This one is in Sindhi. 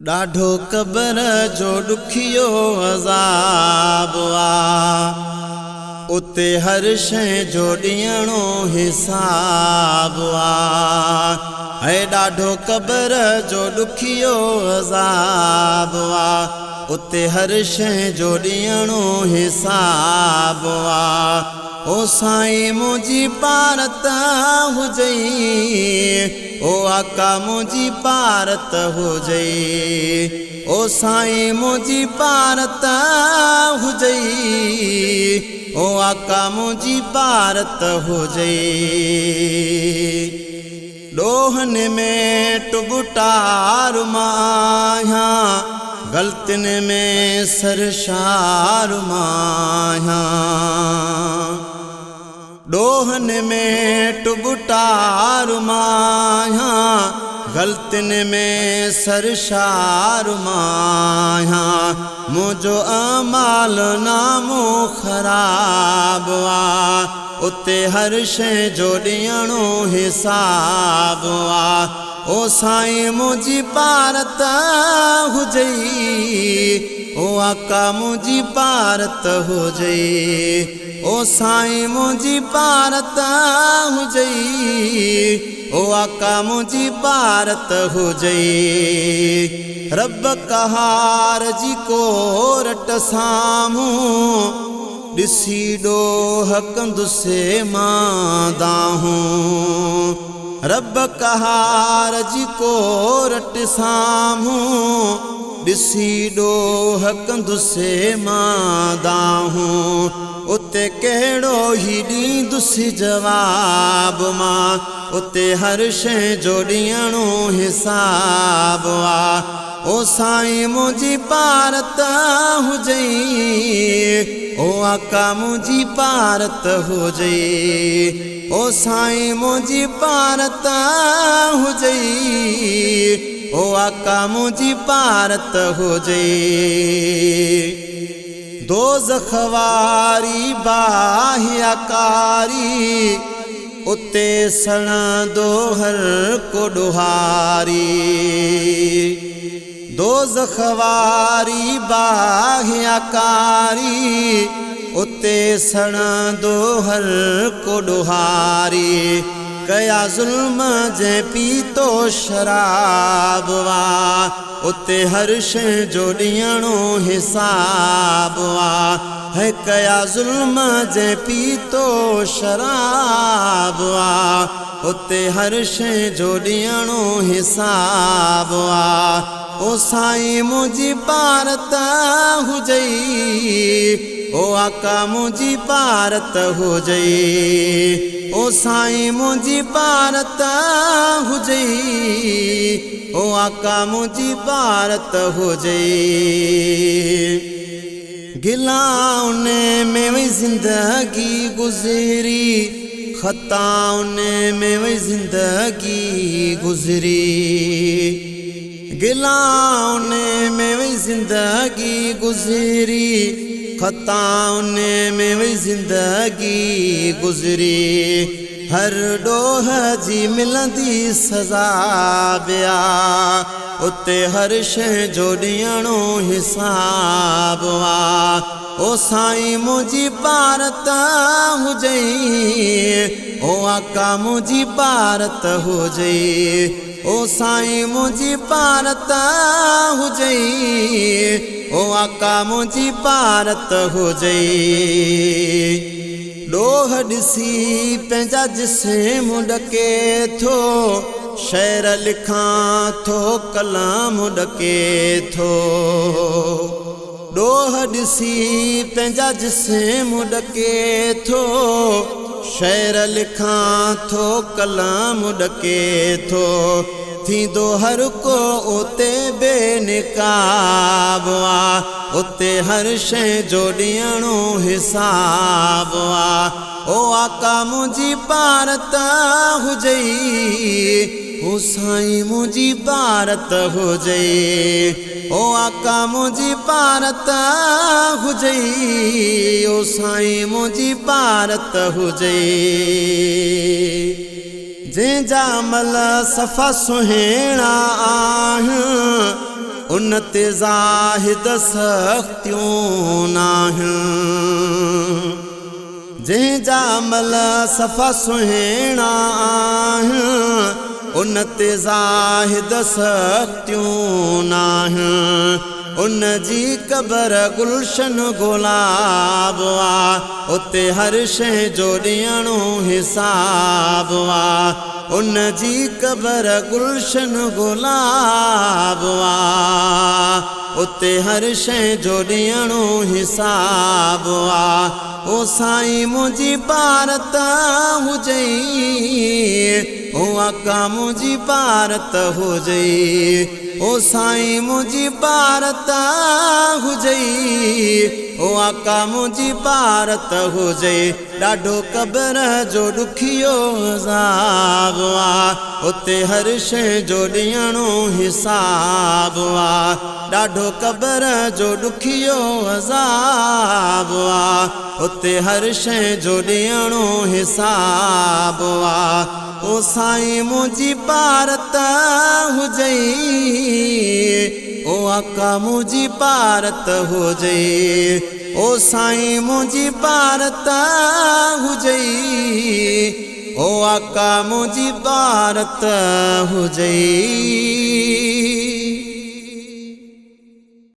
ڏاڍو قبر جو ڏکيو عذاب آ، اتي هر شيء جو ڏيڻو حساب آ. هي ڏاڍو قبر جو ڏکيو عذاب آ، اتي هر شيء جو ڏيڻو حساب آ. او سائين منهنجي پارت هجئي، او آقا منهنجي پارت هجئي. او سائين منهنجي پارت هجئي، او آقا منهنجي پارت هجئي. ڏوهن ۾ ٽٻٽار مان آهيان، غلطين ۾ سرشار مان آهيان. ڏوهن ۾ ٽٻٽار مان آهيان، غلطين ۾ سرشار مان آهيان. منهنجو اعمال نامو خراب آ، اتي هر شيء جو ڏيڻو حساب آ. او سائين منهنجي پارت هجئي، او آقا منهنجي پارت هجئي. او سائين منهنجي پارت هجئي، او آقا منهنجي پارت هجئي. رب قهار جي ڪورٽ سامهون، ڏسي ڏوهه ڪندس مان دانهون. رب قهار جي ڪورٽ سامهون، ڏسي ڏوهه ڪندس مان دانهون. اتي ڪهڙو ئي ڏيندس جواب مان، اتي هر شيء جو ڏيڻو حساب آ. او سائين منهنجي پارت هجئي، او آقا منهنجي پارت هجئي. او سائين منهنجي پارت هجئي، او آقا منهنجي پارت هجئي. دوزخ واري باهه ڪاري، اتي سڙندو هر ڪو ڏوهاري. دوزخ واري باهه ڪاري، اتي سڙندو هر ڪو ڏوهاري. ڪيا ظلم جنهن پيتو شراب وا، اتي هر شيء جو ڏيڻو حساب آ. هي ڪيا ظلم جنهن پيتو شراب آ، اتي هر شيء جو ڏيڻو حساب آ. او سائين منهنجي پارت هجئي، او آقا منهنجي پارت هجئي. او سائين منهنجي پارت هجئي، او آقا منهنجي پارت هجئي. گلائن ۾ وئي زندگي گذري، خطائن ۾ وئي زندگي گذري. گلائن ۾ وئي زندگي گذري، خطائن ۾ وئي زندگي گذري. هر ڏوهه جي ملندي سزا ٻيا، اتي هر شيء جو ڏيڻو حساب آ. او سائين منهنجي پارت هجئي، او آقا منهنجي پارت هجئي. او سائين منهنجي پارت هجئي، او آقا منهنجي پارت هجئي. ڏوهه ڏسي پنهنجا جسم ڏڪي ٿو، شعر لکان ٿو ڪلام ڏڪي ٿو. ڏوهه ڏسي پنهنجا جسم ڏڪي ٿو، شعر لکان ٿو ڪلام ڏڪي ٿو. ٿيندو هر ڪو اتي بي نقاب آ، اتي هر شيء جو ڏيڻو حساب آ. او آقا منهنجي پارت هجئي، او سائين منهنجي پارت هجئي. او آقا منهنجي پارت هجئي، او سائين منهنجي پارت هجئي. جنهن جا عمل صفا سهڻا آهن، ان تي زاهد سختيون ناهن. جنهن جا عمل صفا سهڻا آهن، ان تي زاهد سختيون ناهن. ان جي قبر گلشن گلاب آ، اتي هر شيءِ جو ڏيڻو حساب آ. ان جي قبر گلشن گلاب آ، اتي هر شيءِ جو ڏيڻو حساب آ. او سائين منهنجي پارت هجئي، او آقا منهنجي پارت هجئي. او سائين منهنجي پارت هجئي، او آقا منهنجي پارت هجئي. ڏاڍو قبر جو ڏکيو عذاب آ، اتي هر شيءِ جو ڏيڻو حساب آ. ڏاڍو قبر جو ڏکيو عذاب آ، اتي هر شيءِ جو ڏيڻو حساب آ. او سائين منهنجي پارت هجئي، او آقا منهنجي پارت هجئي. او سائين منهنجي پارت هجئي، او آقا منهنجي پارت هجئي.